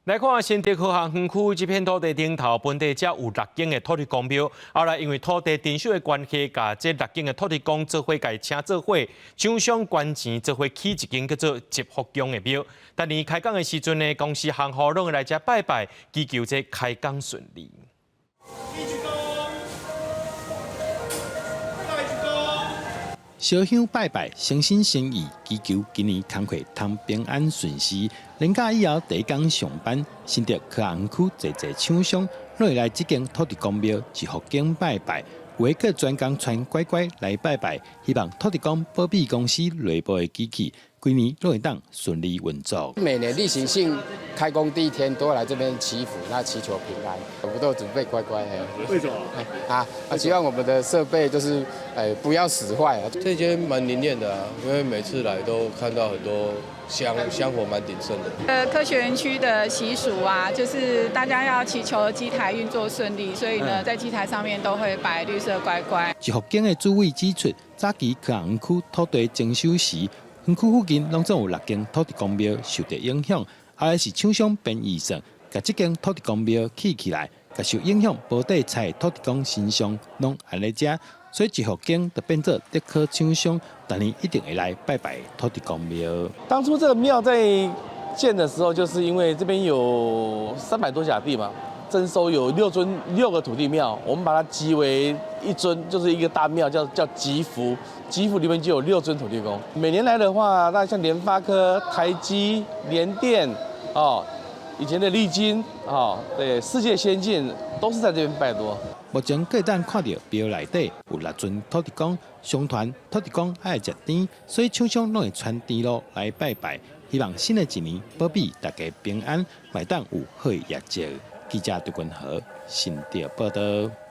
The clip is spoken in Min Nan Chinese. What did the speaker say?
來看新竹科學園區這片土地頂頭，本底才有六間的土地公廟，後來因為土地徵收的關係，共這六間的土地公做伙共請做伙，廠商捐錢做伙起一間叫做集福宮的廟。逐年開工的時陣呢，公司行號攏會來遮拜拜，祈求這開工順利。一鞠躬，再鞠躬。燒香拜拜，誠心誠意祈求今年工課通平安順遂。連假以後第一工上班，新竹科學園區濟濟廠商攏會來這間土地公廟集福宮拜拜，有的閣專工穿乖乖來拜拜，希望土地公保庇公司內部的機器，規年攏會當順利運作。每年例行性開工第一天都會來這邊祈福，那祈求平安。我們都準備乖乖。為什麼？啊，希望我們的設備就是不要死壞啊。這間蠻靈驗的啊，因為每次來都看到很多香香火蠻鼎盛的。科學園區的習俗啊，就是大家要祈求機台運作順利，所以呢，在機台上面都會擺綠色乖乖。集福宮的主委指出，早期科學園區土地徵收時，園區附近攏總有六間土地公廟受著影響，後來是廠商編預算，共這間土地公廟起起來，共受影響無塊拆土地公神像攏按咧遮，所以集福宮就變做竹科廠商，逐年一定會來拜拜土地公廟。當初這個廟在建的時候，就是因為這邊有300多甲地嘛，徵收有六尊六個土地廟，我們把它集為一尊，就是一個大廟，叫集福。集福裡面就有六尊土地公。每年來的話，那像聯發科、台積、聯電，哦，以前的力晶，哦，對，世界先進都是在這邊拜多。目前閣會當看著廟內底有六尊土地公，相傳土地公愛食甜，所以廠商攏會穿甜露來拜拜，希望新的一年保庇大家平安，會當有好業績。記者杜君和新竹報道。